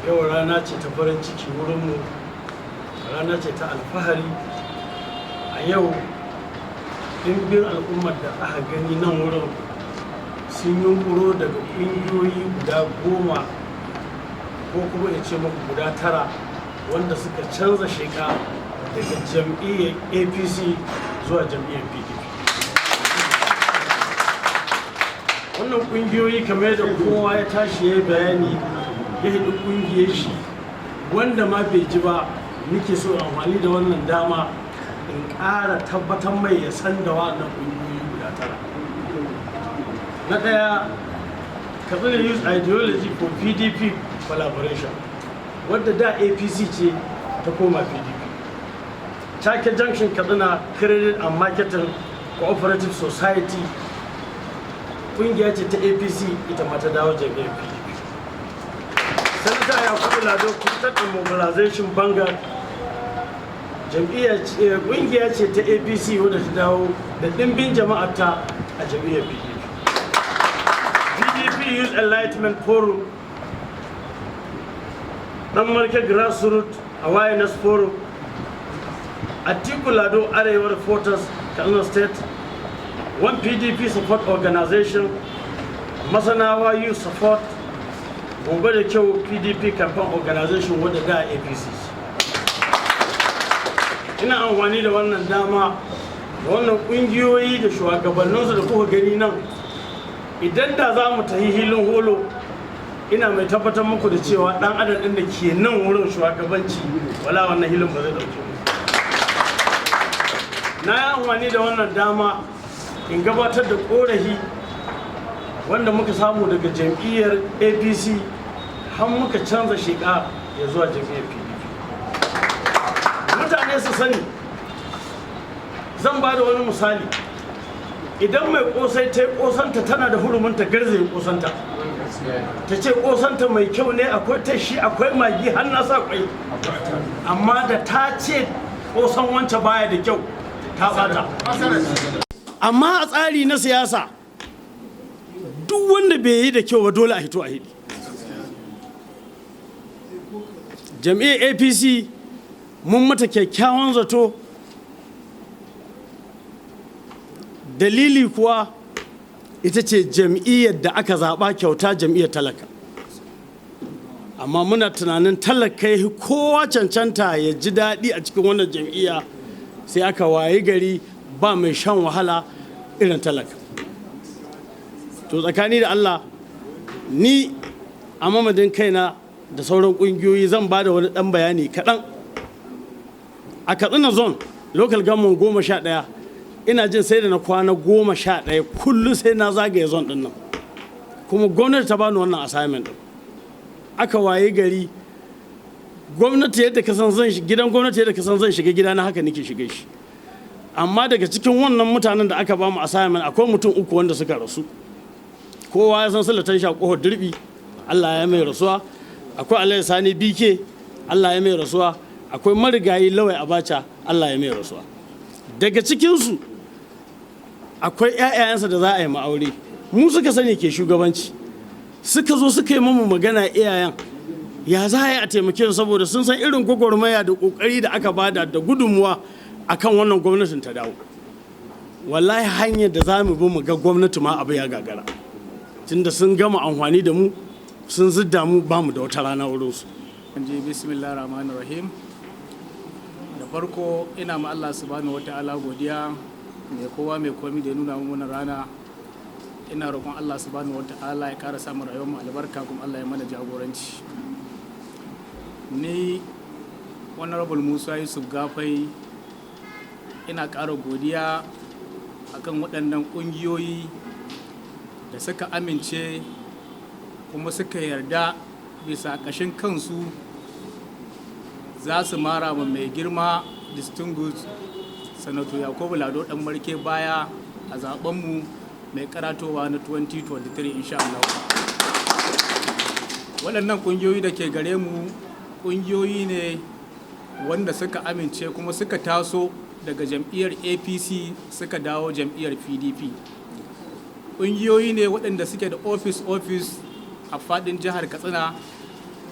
Yau rana ce ta farin ciki wurinmu, rana ce ta alfahari. A yau ɗimbin al'ummar da aka gani nan wurin sun yunkuro daga ƙungiyoyi guda 10, ko kuma in ce muku guda 9, wanda suka canza sheka daga jam'iyyar APC zuwa jam'iyyar PDP. Wannan ƙungiyoyi, kamar yadda kowa ya tashi ya yi bayani, ya haɗu ƙungiyar shi, wanda ma bai ji ba, nake so amfani da wannan dama in ƙara tabbatar mai ya san da wannan ƙungiyoyi guda 9. Na ɗaya, Katsina Youth Ideology for PDP Collaboration, wadda da APC ce ta koma PDP. Chake Junction Katsina Credit and Marketing Cooperative Society, kungiya ce ta APC, ita ma ta dawo jam'iyyar PDP. Sanata Yakubu Lado Contact and Mobilization Vanguard, kungiya ce ta APC wadda ta dawo da ɗimbin jama'arta a jam'iyyar PDP. PDP Youth Enlightenment Forum, Dan Marke Grassroots Awareness Forum, Atiku Lado Arewa Reporters Kano State, One PDP Support Organization, Masanawa Youth Support, Gobe da Kyau PDP Campaign Organization, wadda da APC. Ina amfani da wannan dama da wannan kungiyoyi da shugabanninsu da kuka gani nan, idan da za mu tafi hilin holo, ina mai tabbatar muku da cewa dan adam din da ke nan wurin shugabanci, wala wannan hilin ba zai dauke mu. Na yi amfani da wannan dama in gabatar da korafi wanda muka samu daga jam'iyyar APC har muka canza sheka ya zuwa jam'iyyar PDP. Mutane su sani, zan ba da wani misali. Idan mai kosai ta yi kosanta, tana da hurumin ta garzaye kosanta, ta ce kosanta mai kyau ne, akwai tashi, akwai magi, har na sa kwai. Amma da ta ce kosan wancan baya da kyau, ta bata. Amma a tsari na siyasa, duk wanda bai yi da kyau ba, dole a hito a hidi. Jam'iyyar APC mun mata kyakkyawan zato. Dalili kuwa ita ce jam'iyyar da aka zaɓa kyauta, jam'iyyar talaka. Amma muna tunanin talaka ya kowa cancanta ya ji daɗi a cikin wannan jam'iyya, sai aka wayi gari ba mai shan wahala irin talaka. To, tsakani da Allah, ni a mamadin kaina da sauran ƙungiyoyi, zan ba da wani ɗan bayani kaɗan. A Katsina Zone, local government 11, ina jin sai da na kwana 11 kullum sai na zagaye zone ɗin nan, kuma gwamnati ta bani wannan assignment ɗin. Aka waye gari gwamnati yadda ka san zan gidan gwamnati, yadda ka san zan shiga gida na, haka nake shiga shi. Amma daga cikin wannan mutanen da aka ba mu assignment, akwai mutum uku wanda suka rasu. Kowa ya san Sulatan Shakohar Dirbi, Allah ya mai rasuwa. Akwai Alayhi Sani BK, Allah ya mai rasuwa. Akwai marigayi Lawai Abacha, Allah ya mai rasuwa. Daga cikinsu akwai 'ya'yayansa da za a yi ma'aure. Mu suka sani ke shugabanci, suka zo suka yi mamu magana, iyayen, ya za a yi a taimake su, saboda sun san irin gwagwarmaya da kokari da aka bada da gudunmuwa akan wannan gwamnatin ta dawo. Wallahi hanyar da za mu bi mu ga gwamnati ma abu ya gagara, tunda sun gama amfani da mu, sun zidda mu, ba mu da wata rana wurinsu. Ji, bismillah rahman rahim. Da farko ina ma Allah subhanahu wata'ala godiya, mai kowa mai komi, da ya nuna mu wannan rana. Ina roƙon Allah subhanahu wata'ala ya ƙara samun rayuwar mu albarka, kuma Allah ya mana jagoranci. Ni Honorable Musa Yusuf Gafai, ina ƙara godiya akan waɗannan ƙungiyoyi da suka amince kuma suka yarda bisa ƙashin kansu za su mara ma mai girma distinguished Sanato Yakubu Lado Dan Marke baya a zabenmu mai karatowa na 2023, insha Allah. Waɗannan ƙungiyoyi da ke gare mu, ƙungiyoyi ne wanda suka amince kuma suka taso daga jam'iyyar APC suka dawo jam'iyyar PDP. Ƙungiyoyi ne waɗanda suke da ofis-ofis a faɗin jihar Katsina.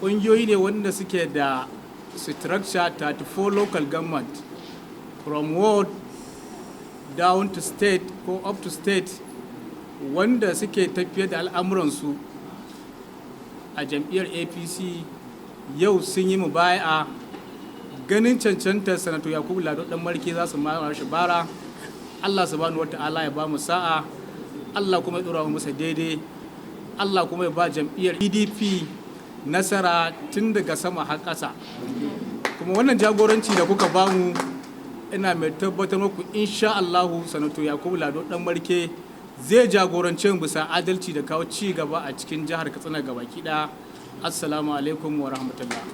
Ƙungiyoyi ne waɗanda suke da Ƙungiyoyi ne wanda suke da structure 34 local government, from ward down to state ko up to state, wanda suke tafiyar da al'amuransu a jam'iyyar APC. Yau sun yi mubaya'a ganin cancantar Sanato Yakubu Lado Dan Marke, za su mara shi baya. Allah subhanahu wa ta'ala ya ba mu sa'a, Allah kuma ya dora mu masa daidai, Allah kuma ya ba jam'iyyar PDP nasara tun daga sama har ƙasa. Kuma wannan jagoranci da kuka bamu, ina mai tabbatar muku, insha Allahu, Sanato Yakubu Lado Dan Marke zai jagorance mu bisa adalci da kawo ci gaba a cikin jihar Katsina gabaki ɗaya. Assalamu alaikum wa rahmatullah.